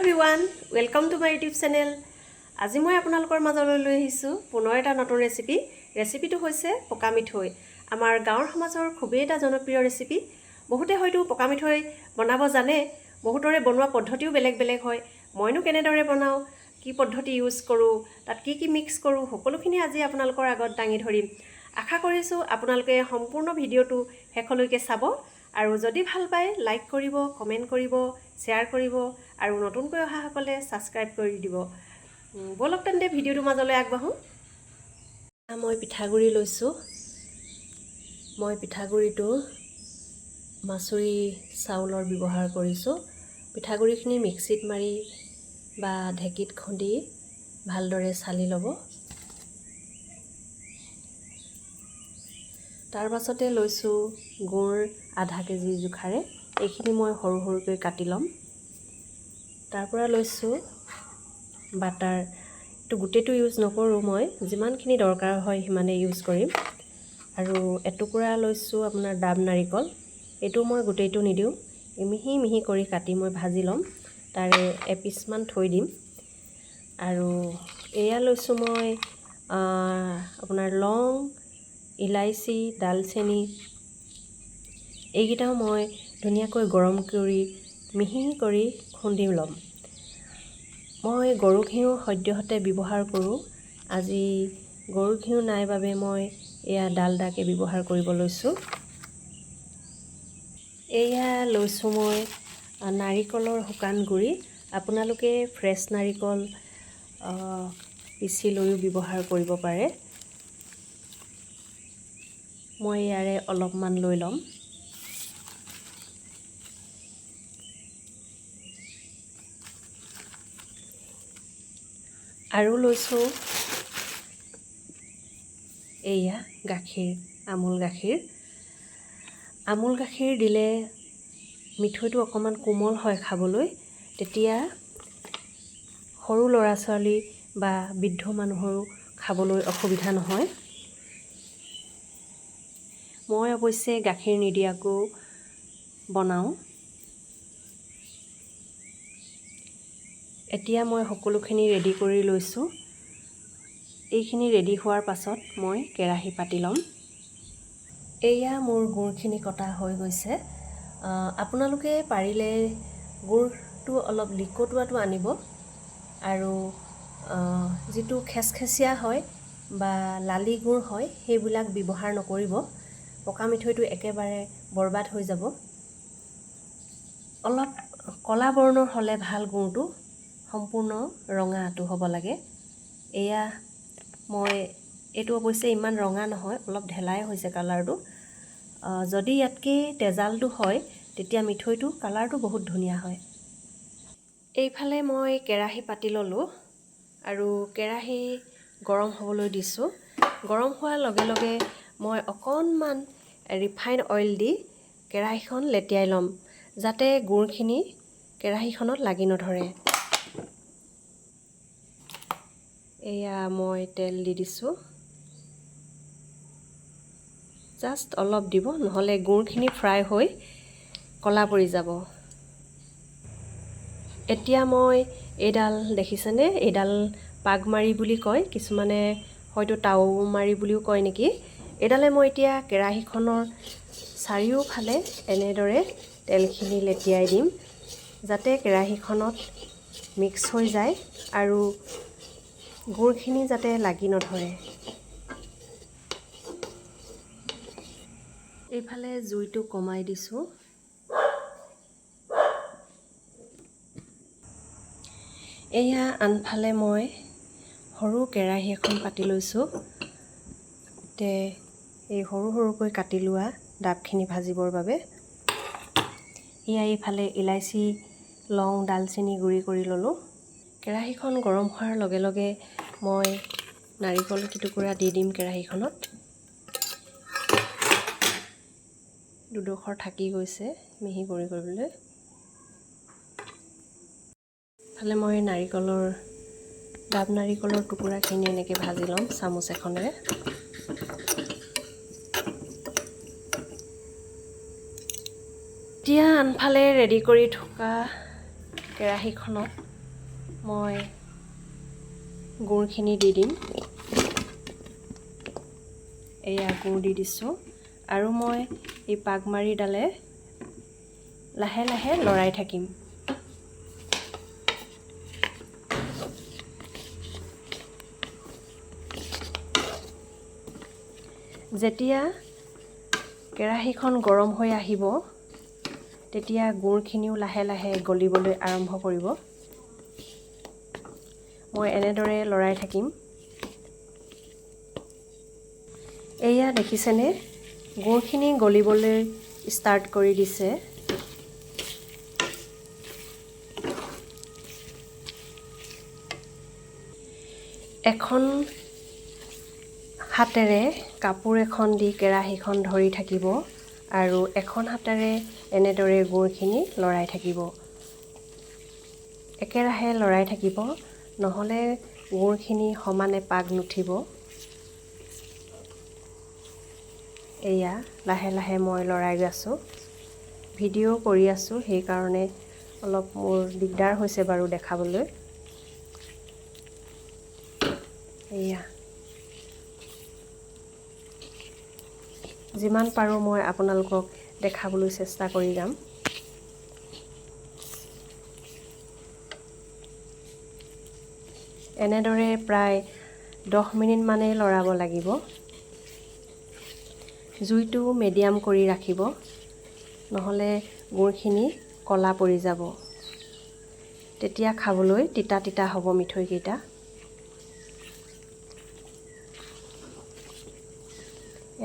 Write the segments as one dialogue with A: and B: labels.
A: Everyone, welcome to my YouTube channel. আজি মই আপোনালোকৰ মাজলৈ লৈ আহিছোঁ পুনৰ এটা নতুন ৰেচিপি। ৰেচিপিটো হৈছে পকা মিঠৈ। আমাৰ গাঁৱৰ সমাজৰ খুবেই এটা জনপ্ৰিয় ৰেচিপি। বহুতে হয়তো পকা মিঠৈ বনাব জানে, বহুতৰে বনোৱা পদ্ধতিও বেলেগ বেলেগ হয়। মইনো কেনেদৰে বনাওঁ, কি পদ্ধতি ইউজ কৰোঁ, তাত কি কি মিক্স কৰোঁ, সকলোখিনি আজি আপোনালোকৰ আগত দাঙি ধৰিম। আশা কৰিছোঁ আপোনালোকে সম্পূৰ্ণ ভিডিঅ'টো শেষলৈকে চাব আৰু যদি ভাল পায় লাইক কৰিব, কমেণ্ট কৰিব, শ্বেয়াৰ কৰিব আৰু নতুনকৈ অহাসকলে ছাবস্ক্ৰাইব কৰি দিব। ব'লক তেন্তে, ভিডিঅ'টোৰ মাজলৈ আগবাঢ়োঁ। মই পিঠাগুড়ি লৈছোঁ। মই পিঠাগুড়িটো মাচুৰি চাউলৰ ব্যৱহাৰ কৰিছোঁ। পিঠাগুড়িখিনি মিক্সিত মাৰি বা ঢেঁকীত খুন্দি ভালদৰে চালি ল'ব। তাৰ পাছতে লৈছোঁ গুৰ আধা কেজি জোখাৰে। এইখিনি মই সৰু সৰুকৈ কাটি ল'ম। তাৰ পৰা লৈছোঁ বাটাৰ। এইটো গোটেইটো ইউজ নকৰোঁ, মই যিমানখিনি দৰকাৰ হয় সিমানেই ইউজ কৰিম। আৰু এটুকুৰা লৈছোঁ আপোনাৰ ডাব নাৰিকল। এইটো মই গোটেইটো নিদিওঁ, মিহি মিহি কৰি কাটি মই ভাজি ল'ম, তাৰে এপিচমান থৈ দিম। আৰু এয়া লৈছোঁ মই আপোনাৰ লং, ইলাচি, ডালচেনি। এইকেইটাও মই ধুনীয়াকৈ গৰম কৰি মিহি কৰি খুন্দি ল'ম। মই গৰু ঘিউ সদ্যহতে ব্যৱহাৰ কৰোঁ। আজি গৰু ঘিউ নাই বাবে মই এয়া ডালডাকে ব্যৱহাৰ কৰিব লৈছোঁ। এয়া লৈছোঁ মই নাৰিকলৰ শুকান গুড়ি। আপোনালোকে ফ্ৰেছ নাৰিকল পিচি লৈও ব্যৱহাৰ কৰিব পাৰে। মই ইয়াৰে অলপমান লৈ ল'ম। আৰু লৈছোঁ এয়া গাখীৰ, আমুল গাখীৰ। আমুল গাখীৰ দিলে মিঠৈটো অকণমান কোমল হয় খাবলৈ। তেতিয়া সৰু ল'ৰা ছোৱালী বা বৃদ্ধ মানুহৰো খাবলৈ অসুবিধা নহয়। মই অৱশ্যে গাখীৰ নিদিয়াকৈও বনাওঁ। এতিয়া মই সকলোখিনি ৰেডি কৰি লৈছোঁ। এইখিনি ৰেডি হোৱাৰ পাছত মই কেৰাহী পাতি ল'ম। এয়া মোৰ গুড়খিনি কটা হৈ গৈছে। আপোনালোকে পাৰিলে গুড়টো অলপ লিকটোৱাটো আনিব আৰু যিটো খেচখেচীয়া হয় বা লালি গুড় হয়, সেইবিলাক ব্যৱহাৰ নকৰিব। পকা মিঠৈটো একেবাৰে বৰবাদ হৈ যাব। অলপ ক'লা বৰণৰ হ'লে ভাল। গুড়টো সম্পূৰ্ণ ৰঙাটো হ'ব লাগে। এয়া মই এইটো অৱশ্যে ইমান ৰঙা নহয়, অলপ ঢেলাই হৈছে কালাৰটো। যদি ইয়াতকৈ তেজালটো হয়, তেতিয়া মিঠৈটো কালাৰটো বহুত ধুনীয়া হয়। এইফালে মই কেৰাহী পাতি ল'লোঁ আৰু কেৰাহী গৰম হ'বলৈ দিছোঁ। গৰম হোৱাৰ লগে লগে মই অকণমান ৰিফাইন অইল দি কেৰাহীখন লেটিয়াই ল'ম, যাতে গুড়খিনি কেৰাহীখনত লাগি নধৰে। এয়া মই তেল দি দিছোঁ। জাষ্ট অলপ দিব, নহ'লে গুড়খিনি ফ্ৰাই হৈ ক'লা পৰি যাব। এতিয়া মই এইডাল দেখিছেনে? এইডাল পাগমাৰি বুলি কয়, কিছুমানে হয়তো তাও মাৰি বুলিও কয় নেকি। এইডালে মই এতিয়া কেৰাহীখনৰ চাৰিওফালে এনেদৰে তেলখিনি লেটিয়াই দিম, যাতে কেৰাহীখনত মিক্স হৈ যায় আৰু গুড়খিনি যাতে লাগি নধৰে। এইফালে জুইটো কমাই দিছোঁ। এয়া আনফালে মই সৰু কেৰাহী এখন পাতি লৈছোঁ। তে এই সৰু সৰুকৈ কাটি লোৱা ডাবখিনি ভাজিবৰ বাবে। এয়া এইফালে ইলাচি, লং, ডালচেনি গুড়ি কৰি ল'লোঁ। কেৰাহীখন গৰম হোৱাৰ লগে লগে মই নাৰিকল কেইটুকুৰা দি দিম কেৰাহীখনত। দুডোখৰ থাকি গৈছে মিহি গুড়ি কৰিবলৈ। ইফালে মই ডাব নাৰিকলৰ টুকুৰাখিনি এনেকৈ ভাজি ল'ম চামুচ এখনেৰে। এতিয়া আনফালে ৰেডি কৰি থকা কেৰাহীখনত মই গুড়খিনি দি দিম। এয়া গুড় দি দিছোঁ আৰু মই এই পাগমাৰিডালে লাহে লাহে লৰাই থাকিম। যেতিয়া কেৰাহীখন গৰম হৈ আহিব তেতিয়া গুড়খিনিও লাহে লাহে গলিবলৈ আৰম্ভ কৰিব। মই এনেদৰে লৰাই থাকিম। এয়া দেখিছেনে, গুড়খিনি গলিবলৈ ষ্টাৰ্ট কৰি দিছে। এখন হাতেৰে কাপোৰ এখন দি কেৰাহীখন ধৰি থাকিব আৰু এখন হাতেৰে এনেদৰে গুড়খিনি লৰাই থাকিব। একেৰাহে লৰাই থাকিব, নহ'লে গুড়খিনি সমানে পাক নুঠিব। এয়া লাহে লাহে মই লৰাই গৈ আছোঁ। ভিডিঅ' কৰি আছোঁ, সেইকাৰণে অলপ মোৰ দিগদাৰ হৈছে বাৰু দেখাবলৈ। এয়া যিমান পাৰোঁ মই আপোনালোকক দেখাবলৈ চেষ্টা কৰি যাম। এনেদৰে প্ৰায় 10 মিনিট মানেই লৰাব লাগিব। জুইটো মিডিয়াম কৰি ৰাখিব, নহ'লে গুড়খিনি ক'লা পৰি যাব। তেতিয়া খাবলৈ তিতা তিতা হ'ব মিঠৈকেইটা।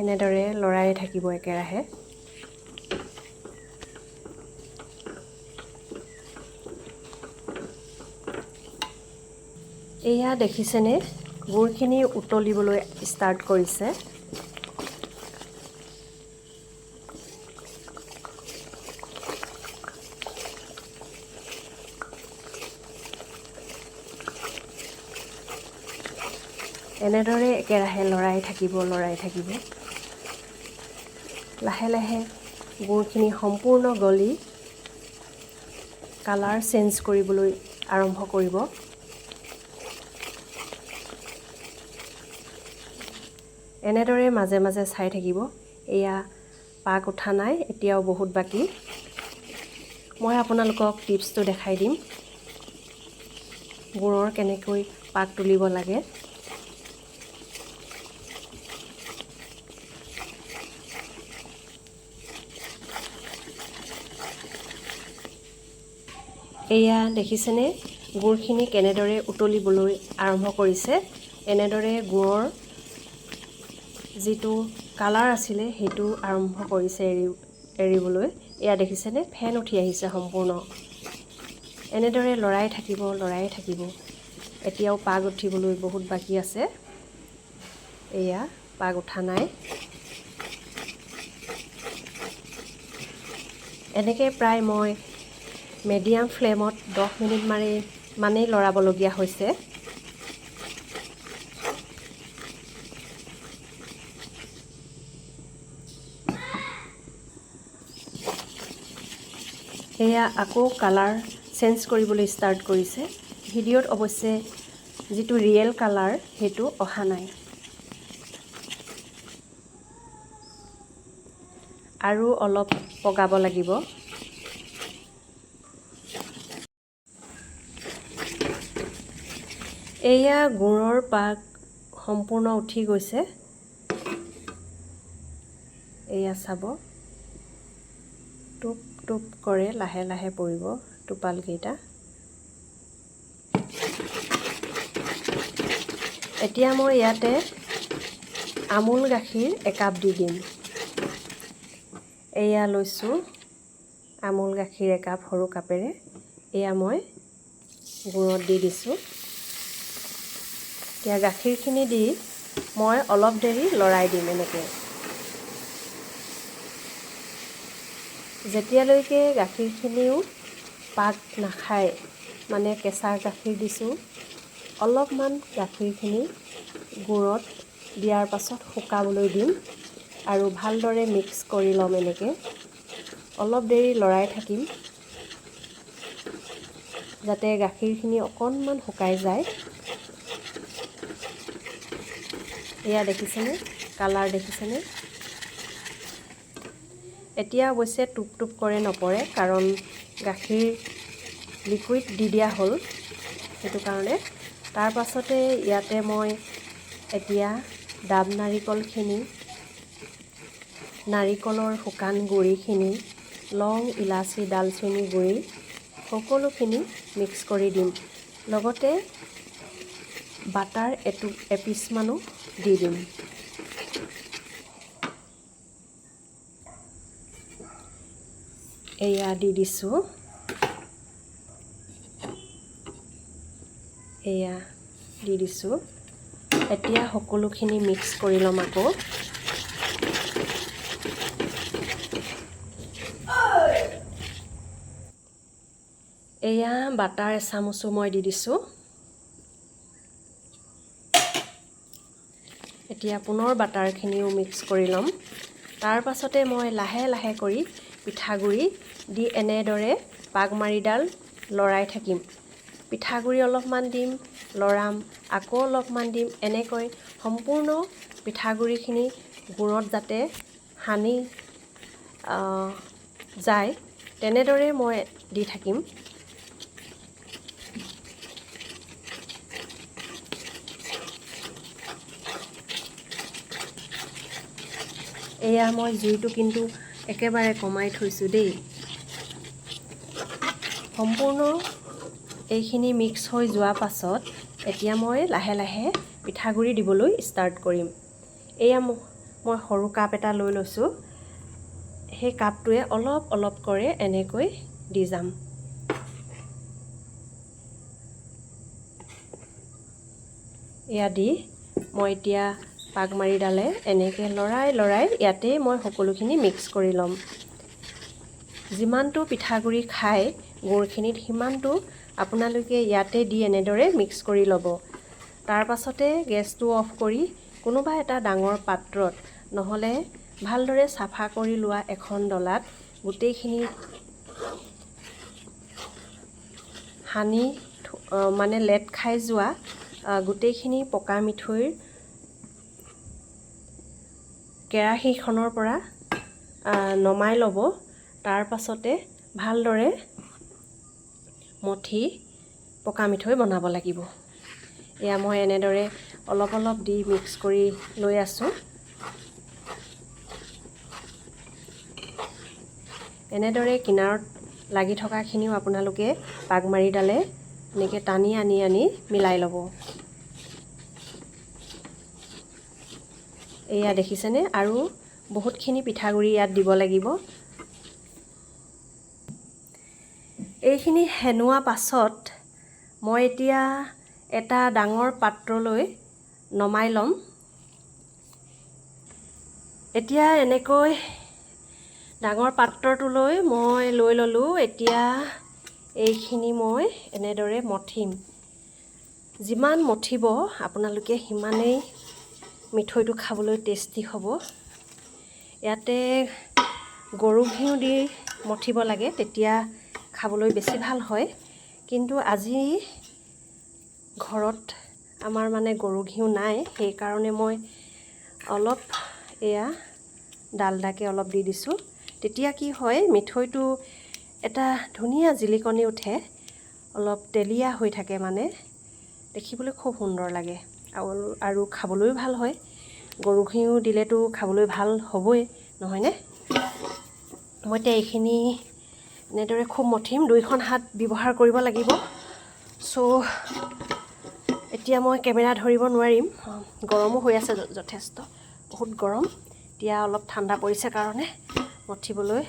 A: এনেদৰে লৰাই থাকিব একেৰাহে। এয়া দেখিছেনে, গুড়খিনি উতলিবলৈ ষ্টাৰ্ট কৰিছে। এনেদৰে একেৰাহে লৰাই থাকিব, লৰাই থাকিব। লাহে লাহে গুড়খিনি সম্পূৰ্ণ গলি কালাৰ চেঞ্জ কৰিবলৈ আৰম্ভ কৰিব। এনেদৰে মাজে মাজে চাই থাকিব। এয়া পাক উঠা নাই, এতিয়াও বহুত বাকী। মই আপোনালোকক টিপছটো দেখাই দিম, গুড়ৰ কেনেকৈ পাক তুলিব লাগে। এয়া দেখিছেনে, গুড়খিনি কেনেদৰে উতলিবলৈ আৰম্ভ কৰিছে। এনেদৰে গুড়ৰ যিটো কালাৰ আছিলে সেইটো আৰম্ভ কৰিছে এৰিবলৈ। এয়া দেখিছেনে, ফেন উঠি আহিছে সম্পূৰ্ণ। এনেদৰে লৰাই থাকিব, লৰাই থাকিব। এতিয়াও পাক উঠিবলৈ বহুত বাকী আছে। এয়া পাক উঠা নাই। এনেকৈ প্ৰায় মই মিডিয়াম ফ্লেমত 10 মিনিট মানেই লৰাবলগীয়া হৈছে। এয়া আকৌ কালাৰ চেঞ্জ কৰিবলৈ ষ্টাৰ্ট কৰিছে। ভিডিঅ'ত অৱশ্যে যিটো ৰিয়েল কালাৰ সেইটো অহা নাই। আৰু অলপ পগাব লাগিব। এয়া গুড়ৰ পাক সম্পূৰ্ণ উঠি গৈছে। এয়া চাব, টোপ টোপ কৰে লাহে লাহে পৰিব টোপালকেইটা। এতিয়া মই ইয়াতে আমুল গাখীৰ একাপ দি দিম। এয়া লৈছোঁ আমুল গাখীৰ একাপ সৰু কাপেৰে। এয়া মই গুড়ত দি দিছোঁ। এতিয়া গাখীৰখিনি দি মই অলপ দেৰি লৰাই দিম এনেকৈ, যেতিয়ালৈকে গাখীৰখিনিও পাক নাখায়। মানে কেঁচা গাখীৰ দিছোঁ, অলপমান গাখীৰখিনি গুড়ত দিয়াৰ পাছত শুকাবলৈ দিম আৰু ভালদৰে মিক্স কৰি ল'ম এনেকৈ। অলপ দেৰি লৰাই থাকিম। যাতে গাখীৰখিনি অকণমান শুকাই যায়। এয়া দেখিছেনে, কালাৰ দেখিছেনে? এতিয়া অৱশ্যে টোপ টোপ কৰে নপৰে, কাৰণ গাখীৰ লিকুইড দি দিয়া হ'ল, সেইটো কাৰণে। তাৰ পাছতে ইয়াতে মই এতিয়া ডাব নাৰিকলখিনি, নাৰিকলৰ শুকান গুড়িখিনি, লং ইলাচি ডালচেনি গুড়ি সকলোখিনি মিক্স কৰি দিম। লগতে বাটাৰ এপিচমানো দি দিম। এয়া দি দিছোঁ। এয়া দি দিছোঁ। এতিয়া সকলোখিনি মিক্স কৰি ল'ম আকৌ। এয়া বাটাৰ এচামুচো মই দি দিছোঁ। এতিয়া পুনৰ বাটাৰখিনিও মিক্স কৰি ল'ম। তাৰ পাছতে মই লাহে লাহে কৰি পিঠাগুড়ি দি এনেদৰে পাগমাৰিডাল লৰাই থাকিম। পিঠাগুড়ি অলপমান দিম, লৰাম, আকৌ অলপমান দিম, এনেকৈ সম্পূৰ্ণ পিঠাগুড়িখিনি গুড়ত যাতে সানি যায় তেনেদৰে মই দি থাকিম। এয়া মই জুইটো কিন্তু একেবাৰে কমাই থৈছোঁ দেই। সম্পূৰ্ণ এইখিনি মিক্স হৈ যোৱা পাছত এতিয়া মই লাহে লাহে পিঠাগুড়ি দিবলৈ ষ্টাৰ্ট কৰিম। এয়া মই সৰু কাপ এটা লৈ লৈছোঁ, সেই কাপটোৱে অলপ অলপ কৰে এনেকৈ দি যাম। এয়া দি মই এতিয়া পাগমাৰিডালে এনেকৈ লৰাই লৰাই ইয়াতে মই সকলোখিনি মিক্স কৰি ল'ম। যিমানটো পিঠাগুড়ি খায় গুড়খিনিত সিমানটো আপোনালোকে ইয়াতে দি এনেদৰে মিক্স কৰি ল'ব। তাৰ পাছতে গেছটো অফ কৰি কোনোবা এটা ডাঙৰ পাত্ৰত নহ'লে ভালদৰে চাফা কৰি লোৱা এখন ডলাত গোটেইখিনি সানি মানে লেট খাই যোৱা গোটেইখিনি পকা মিঠৈৰ কেৰাহীখনৰ পৰা নমাই ল'ব। তাৰ পাছতে ভালদৰে মঠি পকা মিঠৈ বনাব লাগিব। এয়া মই এনেদৰে অলপ অলপ দি মিক্স কৰি লৈ আছোঁ। এনেদৰে কিনাৰত লাগি থকাখিনিও আপোনালোকে পাগমাৰিডালে এনেকৈ টানি আনি আনি মিলাই ল'ব। এয়া দেখিছেনে? আৰু বহুতখিনি পিঠাগুড়ি ইয়াত দিব লাগিব। এইখিনি সেনোৱা পাছত মই এতিয়া এটা ডাঙৰ পাত্ৰলৈ নমাই ল'ম। এতিয়া এনেকৈ ডাঙৰ পাত্ৰটোলৈ মই লৈ ল'লোঁ। এতিয়া এইখিনি মই এনেদৰে মঠিম। যিমান মঠিব আপোনালোকে সিমানেই মিঠৈটো খাবলৈ টেষ্টি হ'ব। ইয়াতে গৰু ঘিউ দি মঠিব লাগে, তেতিয়া খাবলৈ বেছি ভাল হয়। কিন্তু আজি ঘৰত আমাৰ গৰু ঘিউ নাই, সেইকাৰণে মই অলপ এয়া ডালডাকে অলপ দি দিছোঁ। তেতিয়া কি হয়, মিঠৈটো এটা ধুনীয়া জিলিকনি উঠে, অলপ তেলীয়া হৈ থাকে, দেখিবলৈ খুব সুন্দৰ লাগে আৰু খাবলৈও ভাল হয়। গৰু ঘিউ দিলেতো খাবলৈ ভাল হ'বই, নহয়নে? মই এতিয়া এইখিনি এনেদৰে খুব মঠিম। দুইখন হাত ব্যৱহাৰ কৰিব লাগিব। এতিয়া মই কেমেৰা ধৰিব নোৱাৰিম, গৰমো হৈ আছে যথেষ্ট, বহুত গৰম। এতিয়া অলপ ঠাণ্ডা পৰিছে কাৰণে মঠিবলৈ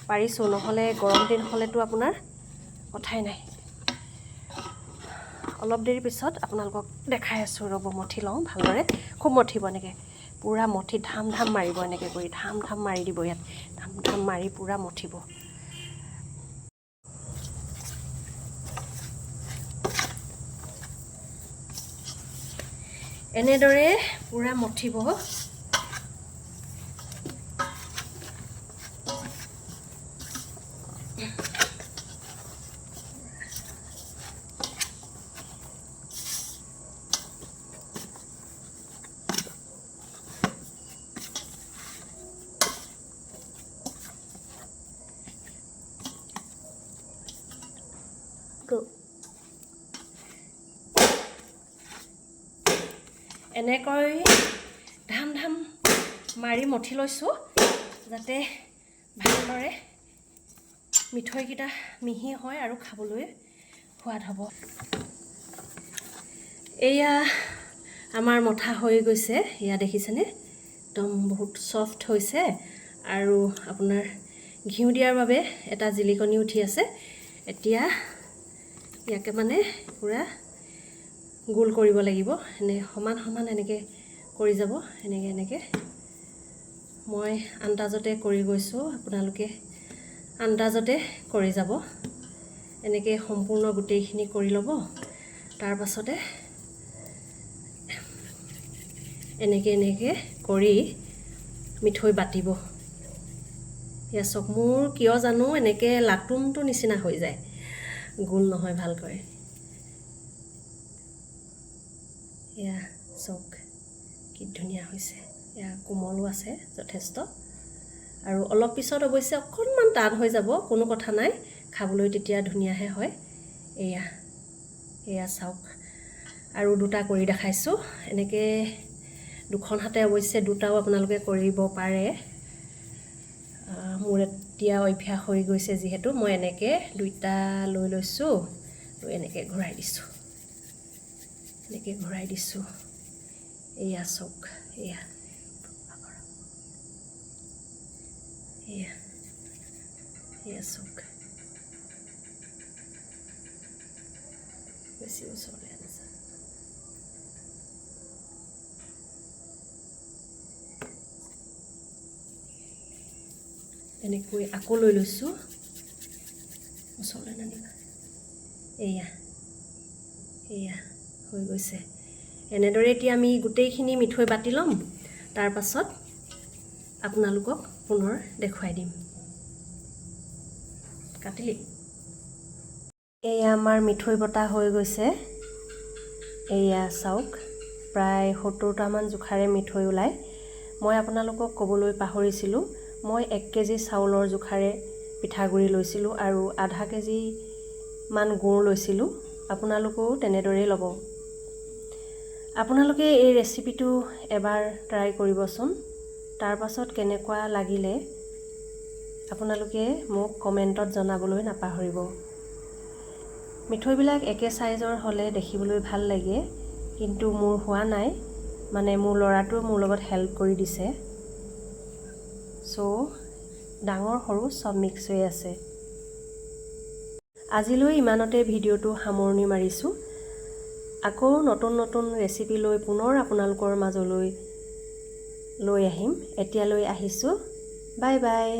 A: পাৰিছোঁ, নহ'লে গৰম দিন হ'লেতো আপোনাৰ কথাই নাই। অলপ দেৰি পিছত আপোনালোকক দেখাই আছোঁ, ৰ'ব মঠি লওঁ ভালদৰে। খুব মঠিব এনেকৈ, পূৰা মঠি ধাম ধাম মাৰিব, এনেকৈ কৰি ধাম ধাম মাৰি দিব ইয়াত, ধাম ধাম মাৰি পূৰা মঠিব। এনেদৰে পূৰা মঠিব। এনেকৈ ধাম ধাম মাৰি মঠি লৈছোঁ, যাতে ভালদৰে মিঠৈকেইটা মিহি হয় আৰু খাবলৈ সোৱাদ হ'ব। এয়া আমাৰ মঠা হৈ গৈছে। এয়া দেখিছেনে, একদম বহুত ছফ্ট হৈছে আৰু আপোনাৰ ঘিউ দিয়াৰ বাবে এটা জিলিকনি উঠি আছে। এতিয়া ইয়াকে মানে পূৰা গোল কৰিব লাগিব, এনে সমান সমান এনেকৈ কৰি যাব, এনেকৈ এনেকৈ। মই আন্দাজতে কৰি গৈছোঁ, আপোনালোকে আন্দাজতে কৰি যাব। এনেকৈ সম্পূৰ্ণ গোটেইখিনি কৰি ল'ব। তাৰ পাছতে এনেকৈ এনেকৈ কৰি মিঠৈ বাতিব। এয়া চাওক, মোৰ কিয় জানো এনেকৈ লাটুমটো নিচিনা হৈ যায়, গোল নহয় ভালকৈ। এয়া চাওক কি ধুনীয়া হৈছে। এয়া কোমলো আছে যথেষ্ট, আৰু অলপ পিছত অৱশ্যে অকণমান টান হৈ যাব, কোনো কথা নাই, খাবলৈ তেতিয়া ধুনীয়াহে হয়। এয়া এয়া চাওক, আৰু দুটা কৰি দেখাইছোঁ। এনেকৈ দুখন হাতে অৱশ্যে দুটাও আপোনালোকে কৰিব পাৰে। মোৰ এতিয়া অভ্যাস হৈ গৈছে যিহেতু, মই এনেকৈ দুইটা লৈ লৈছোঁ, লৈ এনেকৈ ঘূৰাই দিছোঁ, এনেকৈ ঘূৰাই দিছোঁ। এয়া চাওক, এয়া এয়া এয়া চাওক, বেছি ওচৰলৈ আনিছা। এনেকৈ আকৌ লৈ লৈছোঁ, ওচৰলৈ নানিবা। এয়া এয়া হৈ গৈছে। এনেদৰে এতিয়া আমি গোটেইখিনি মিঠৈ বাতি ল'ম, তাৰপাছত আপোনালোকক পুনৰ দেখুৱাই দিম। কাটিলি? এয়া আমাৰ মিঠৈ বটা হৈ গৈছে। এয়া চাওক, প্ৰায় 70টামান জোখাৰে মিঠৈ ওলায়। মই আপোনালোকক ক'বলৈ পাহৰিছিলোঁ, মই 1 কেজি চাউলৰ জোখাৰে পিঠাগুড়ি লৈছিলোঁ আৰু আধা কেজিমান গুড় লৈছিলোঁ। আপোনালোকেও তেনেদৰেই ল'ব। আপোনালোকে এই ৰেচিপিটো এবাৰ ট্ৰাই কৰিবচোন, তাৰপাছত কেনেকুৱা লাগিলে আপোনালোকে মোক কমেণ্টত জনাবলৈ নাপাহৰিব। মিঠৈবিলাক একে চাইজৰ হ'লে দেখিবলৈ ভাল লাগে, কিন্তু মোৰ হোৱা নাই, মানে মোৰ ল'ৰাটোৱে মোৰ লগত হেল্প কৰি দিছে। চ' ডাঙৰ সৰু চব মিক্স হৈ আছে। আজিলৈ ইমানতে ভিডিঅ'টো সামৰণি মাৰিছোঁ। আকৌ নতুন নতুন ৰেচিপি লৈ পুনৰ আপোনালোকৰ মাজলৈ লৈ আহিম। এতিয়ালৈ আহিছোঁ, বাই বাই।